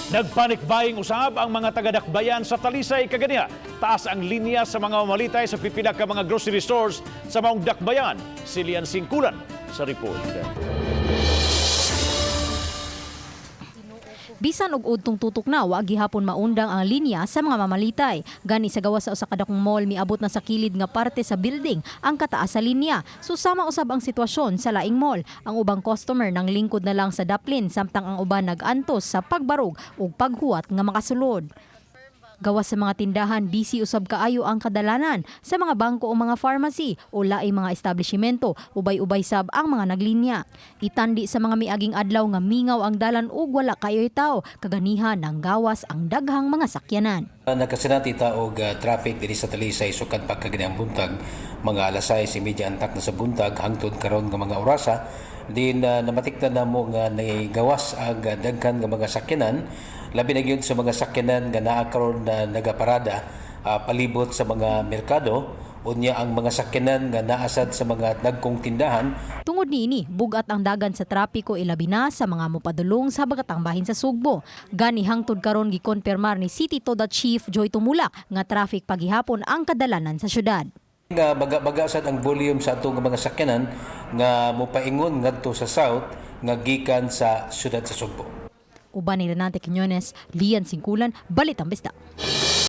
Nagpanic buying usab ang mga taga-Dakbayan sa Talisay kaganiha. Taas ang linya sa mga mamalitay sa pipila ka mga grocery stores sa maong Dakbayan. Si Lian Singkulan sa report. Bisan og udtong tutok na, wa gihapon maundang ang linya sa mga mamalitay. Gani sa gawas sa usa ka dakong mall, miabot na sa kilid nga parte sa building ang kataas sa linya. Susama usab ang sitwasyon sa laing mall. Ang ubang customer nang lingkod na lang sa daplin, samtang ang uban nag-antos sa pagbarog ug paghuwat nga makasulod. Gawas sa mga tindahan, busy usab kaayo ang kadalanan sa mga bangko o mga pharmacy o laing mga establishmento, ubay-ubay sab ang mga naglinya. Itandi sa mga miaging adlaw nga mingaw ang dalan ug wala kayo'y tao, kaganiha nang gawas ang daghang mga sakyanan. Nagkasinati ta og traffic diri sa Talisay sukad pa kaganihang buntag, mga alas 6:30 antak na sa buntag hangtod karon nga mga orasa, din namatikdan namo nga nagawas ang daghan nga mga sakyanan, labi na gyud sa mga sakyanan nga naa karon na nagaparada palibot sa mga merkado, unya ang mga sakyanan nga naasad sa mga dagkong tindahan. Tungod niini, bugat ang dagan sa trapiko, ilabi na sa mga mopadulong sa bagatang bahin sa Sugbo. Gani hangtod karon, gikonfirmar ni City Toda Chief Joy Tumulak nga traffic pagihapon ang kadalanan sa syudad. Nga baga-baga sad ang volume sa atong mga sakyanan nga mopaingon ngadto sa south nga gikan sa syudad sa Sugbo. Uban ni Renante Quiñones, Lian Singkulan, Balitang Bisdak.